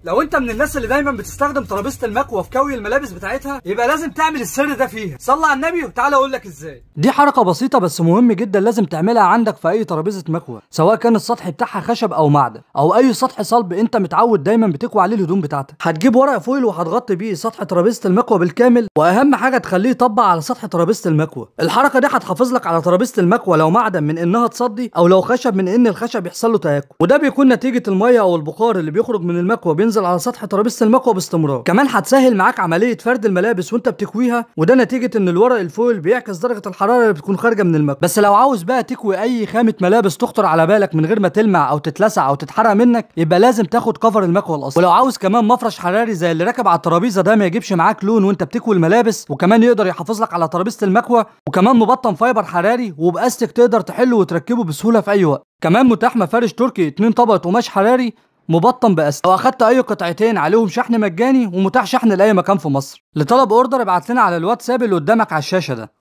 لو انت من الناس اللي دايما بتستخدم ترابيزة المكوه في كوي الملابس بتاعتها، يبقى لازم تعمل السر ده فيها. صلى على النبي وتعالى اقول لك ازاي. دي حركة بسيطة بس مهم جدا لازم تعملها عندك في اي ترابيزة مكوة، سواء كان السطح بتاعها خشب او معدن او اي سطح صلب انت متعود دايما بتكوي عليه الهدوم بتاعتك. هتجيب ورق foil وهتغطي بيه سطح ترابيزة المكوه بالكامل، واهم حاجة تخليه يطبق على سطح ترابيزة المكوه. الحركة دي هتحافظ لك على ترابيزة المكوه لو معدن من انها تصدي، او لو خشب من ان الخشب يحصل له تآكل، وده بيكون نتيجة المية او البخار اللي بيخرج من المكوه بينزل على سطح ترابيزة المكوه باستمرار. كمان هتسهل معاك عملية فرد الملابس وانت بتكويها، وده نتيجة ان الورق ال foil بيعكس درجه الحرارة اللي بتكون خارجه من المكوه. بس لو عاوز بقى تكوي اي خامة ملابس تخطر على بالك من غير ما تلمع او تتلسع او تتحرق منك، يبقى لازم تاخد cover المكوه الاصلي. ولو عاوز كمان مفرش حراري زي اللي راكب على الترابيزة ده ما يجيبش معاك لون وانت بتكوي الملابس، وكمان يقدر يحافظ لك على ترابيزة المكوه، وكمان مبطن fiber حراري وباستك تقدر تحله وتركبه بسهولة في اي وقت. كمان متاح مفارش تركي 2 طبقه قماش حراري مبطن باستك. لو اخدت اي قطعتين عليهم شحن مجاني، ومتاح شحن لاي مكان في مصر. لطلب order ابعت لنا على الواتساب اللي قدامك على الشاشة ده.